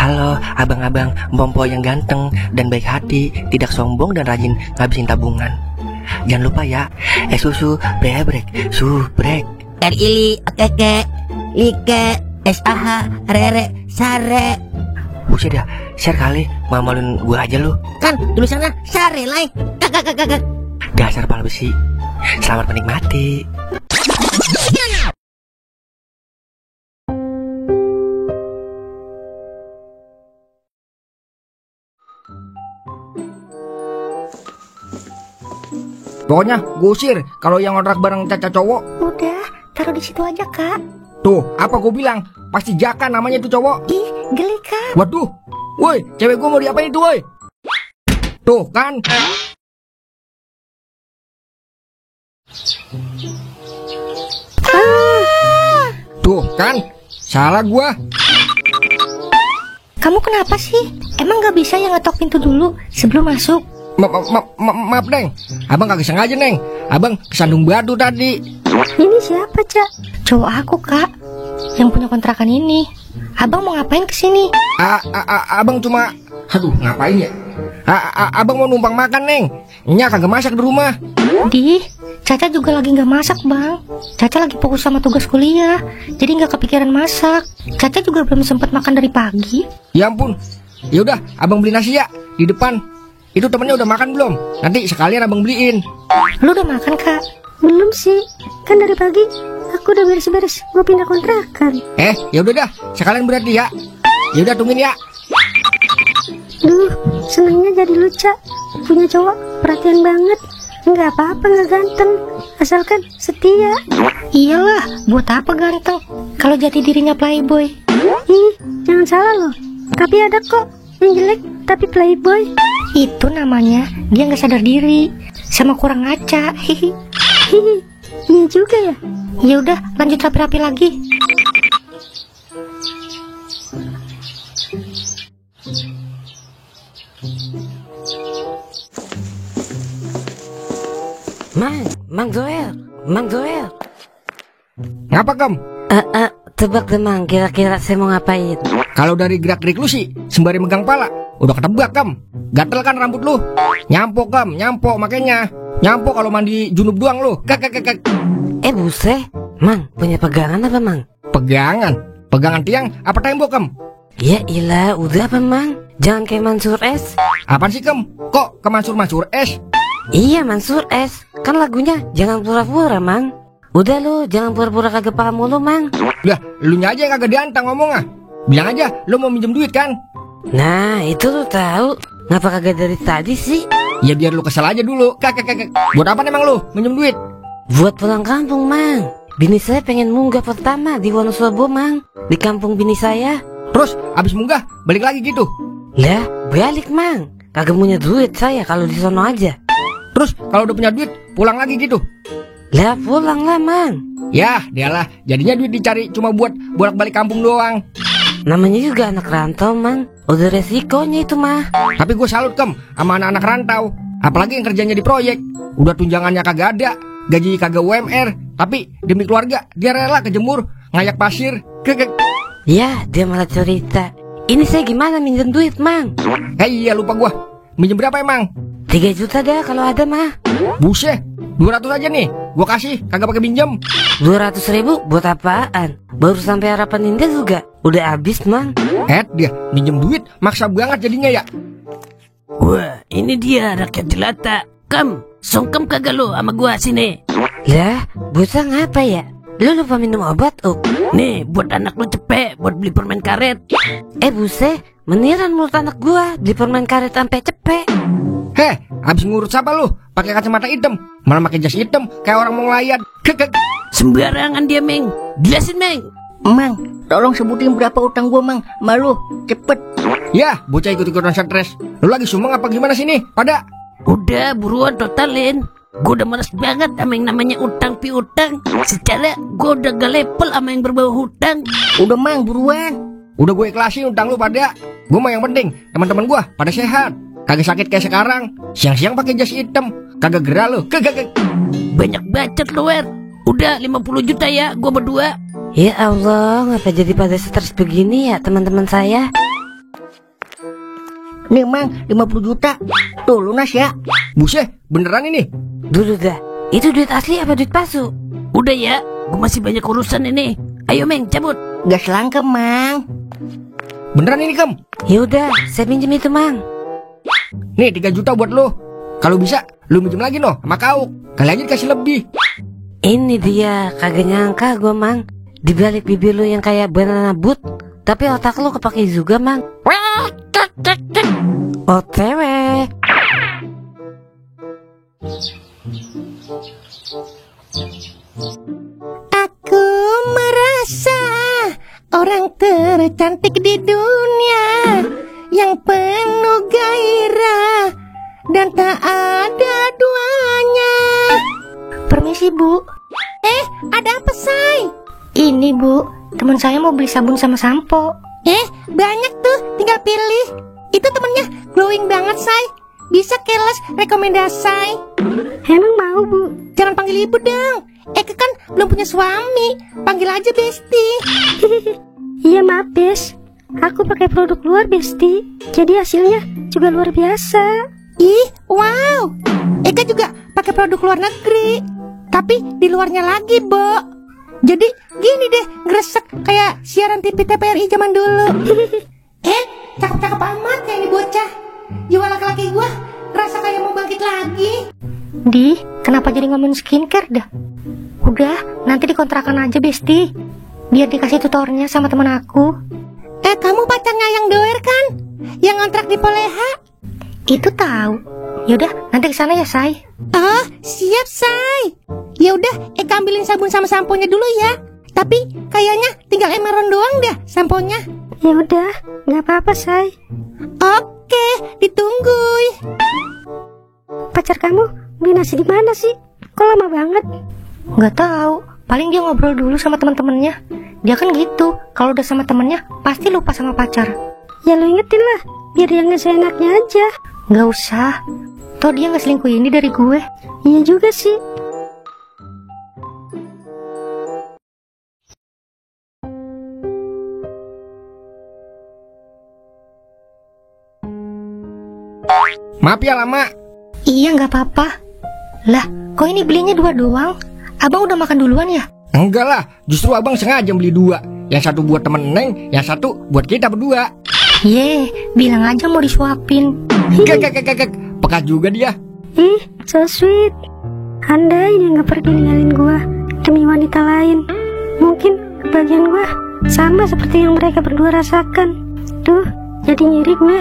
Halo abang-abang Bompo yang ganteng dan baik hati, tidak sombong dan rajin ngabisin tabungan. Jangan lupa ya, susu brebrek, subrek. Ili, keke, like, SAH, rere, sare. Buset dah, share kali, mamalin gue aja lu. Kan tulisannya sare, like. Kakak. Dasar pal besi. Selamat menikmati. Pokoknya gue usir kalau yang ngontrak bareng Caca cowok. Udah, taruh di situ aja, Kak. Tuh, apa gue bilang? Pasti Jaka namanya itu cowok. Ih, geli, Kak. Waduh, woi, cewek gue mau diapain itu, woi? Tuh kan. Tuh kan, salah gua. Kamu kenapa sih? Emang gak bisa ya ngetok pintu dulu sebelum masuk? Maaf, Neng. Abang kagak sengaja, Neng. Abang kesandung batu tadi. Ini siapa, Cak? Cowok aku, Kak, yang punya kontrakan ini. Abang mau ngapain kesini? Abang cuma... Aduh, ngapain ya? Abang mau numpang makan, Neng. Nya kagak masak di rumah. Di, Caca juga lagi gak masak, Bang. Caca lagi fokus sama tugas kuliah, jadi gak kepikiran masak. Caca juga belum sempat makan dari pagi. Ya ampun. Yaudah, abang beli nasi ya di depan. Itu temennya udah makan belum? Nanti sekalian abang beliin. Lu udah makan, Kak? Belum sih, kan dari pagi aku udah beres-beres mau pindah kontrakan. Yaudah dah, sekalian berarti ya. Yaudah tungguin ya. Duh, senangnya jadi lucu. Punya cowok perhatian banget. Nggak apa-apa nggak ganteng, asalkan setia. Iyalah, buat apa ganteng kalau jati dirinya playboy? Ih, jangan salah loh. Tapi ada kok yang jelek tapi playboy. Itu namanya dia nggak sadar diri sama kurang ngaca. Hihi. Iya juga ya. Ya udah, lanjut rapi-rapi lagi. Mang Zoel. Ngapa, Kem? Tebak deh, Mang, kira-kira saya mau ngapain? Kalau dari gerak-gerik lu sih sembari megang pala, udah ketebak, Kem. Gatel kan rambut lu. Nyampo, Kem, nyampo makanya. Nyampo kalau mandi junub doang lu. Kek. Buset, Mang, punya pegangan apa, Mang? Pegangan tiang apa tembok, Kem? Ya ilah, udah apa, Mang? Jangan kayak Mansur S. Apaan sih, Kem? Kok ke Mansur S? Iya, Mansur S. Kan lagunya jangan pura-pura, Mang. Udah lu, jangan pura-pura kagak paham mulu, Mang. Lah, lu nya aja yang kagak diantang ngomong ah. Bilang aja lu mau minjem duit kan? Nah, itu lu tahu. Ngapa kagak dari tadi sih? Ya biar lu kesel aja dulu. Kek. Buat apa emang lu minjem duit? Buat pulang kampung, Mang. Bini saya pengen munggah pertama di Wonosobo, Mang. Di kampung bini saya. Terus abis munggah balik lagi gitu? Lah, balik, Mang. Kagak punya duit saya kalau di sono aja. Terus kalau udah punya duit pulang lagi gitu? Lah, pulang lah, Mang. Yah, dialah. Jadinya duit dicari cuma buat bolak-balik kampung doang. Namanya juga anak rantau, Mang. Udah resikonya itu mah. Tapi gue salut, Kem, sama anak-anak rantau. Apalagi yang kerjanya di proyek. Udah tunjangannya kagak ada, gaji kagak UMR, tapi demi keluarga dia rela kejemur ngayak pasir. Kek. Ya, dia malah cerita, ini saya gimana minjem duit, Mang? Iya, lupa gua. Minjem berapa emang? 3 juta dah kalau ada mah. Buset, 200 aja nih gua kasih, kagak pakai minjem. 200.000 buat apaan? Baru sampai harapan Indah juga udah habis, Mang. Dia minjem duit maksa banget jadinya ya. Wah, ini dia rakyat jelata. Kam, songkem kagak lo sama gua sini. Lah, bocah ngapa ya? Lu lupa minum obat, Nih, buat anak lu cepet, buat beli permen karet. Buset, meniran mulut anak gua beli permen karet sampai cepet. Abis ngurut apa lu? Pakai kacamata hitam, malah pakai jas hitam kayak orang mau ngelayan. Kek. Sembarangan dia, Meng. Jelasin, Meng. Mang, tolong sebutin berapa utang gua, Mang. Malu, cepet. Ya, bocah ikut-ikutan stres. Lu lagi sumbang apa gimana sini? Pada. Udah, buruan totalin. Gue udah males banget sama yang namanya utang piutang. Secara gue udah gak level sama yang berbau hutang. Udah, Mang, buruan. Udah gue ikhlasin utang lu pada. Gue mah yang penting teman-teman gue pada sehat, kagak sakit kayak sekarang. Siang-siang pakai jas hitam, kagak gerah lu. Kek. Banyak bacot lu, Wer. Udah 50 juta ya, gue berdua. Ya Allah, ngapa jadi pada stres begini ya teman-teman saya? Nih mang, 50 juta. Tuh lunas ya. Buset, beneran ini? Dulu dah. Itu duit asli apa duit palsu? Udah ya, gue masih banyak urusan ini. Ayo Meng, cabut. Gas langka mang. Beneran ini Kem? Yaudah, saya pinjem itu mang. Nih 3 juta buat lo. Kalau bisa, lu minjem lagi no sama kau. Kali aja dikasih lebih. Ini dia, kagak nyangka gua mang. Di balik bibir lu yang kayak banana boot, tapi otak lu kepake juga mang. OTW. Aku merasa orang tercantik di dunia, yang penuh gairah dan tak ada duanya. Permisi Bu. Ada apa say? Ini Bu, teman saya mau beli sabun sama sampo. Banyak tuh, tinggal pilih. Itu temennya glowing banget say. Bisa keles rekomendasi. Emang mau Bu? Jangan panggil ibu dong. Eke kan belum punya suami. Panggil aja Besti. Iya maaf Bes, aku pakai produk luar Besti, jadi hasilnya juga luar biasa. Ih, wow. Eka juga pakai produk luar negeri, tapi di luarnya lagi, Bo. Jadi gini deh, ngresek kayak siaran TV TVRI zaman dulu. Cakep-cakep amat kayak ini bocah. Jiwa laki-laki gua rasa kayak mau bangkit lagi. Di, kenapa jadi ngomongin skincare dah? Udah, nanti dikontrakan aja Besti, biar dikasih tutornya sama teman aku. Kamu pacarnya yang doer kan? Yang ngontrak di Poleha? Itu tahu. Yaudah, nanti kesana ya Say. Oh, siap Say. Ya udah, Eka ambilin sabun sama samponya dulu ya. Tapi kayaknya tinggal emeron doang dah samponya. Ya udah, nggak apa-apa Say. Oke, ditunggu. Pacar kamu beli nasi di mana sih? Kok lama banget? Nggak tahu. Paling dia ngobrol dulu sama teman-temannya. Dia kan gitu. Kalau udah sama temennya pasti lupa sama pacar. Ya lu ingetin lah, biar dia nggak seenaknya aja. Nggak usah. Toh dia nggak selingkuh ini dari gue. Iya juga sih. Maaf ya lama. Iya nggak apa-apa. Lah, kok ini belinya 2 doang? Abang udah makan duluan ya? Enggak lah, justru abang sengaja beli 2. Yang satu buat temen Neng, yang satu buat kita berdua. Bilang aja mau disuapin. Kek, peka juga dia. So sweet. Andai dia nggak pergi ninggalin gua demi wanita lain, mungkin kebahagiaan gua sama seperti yang mereka berdua rasakan. Tuh, jadi ngiri gue.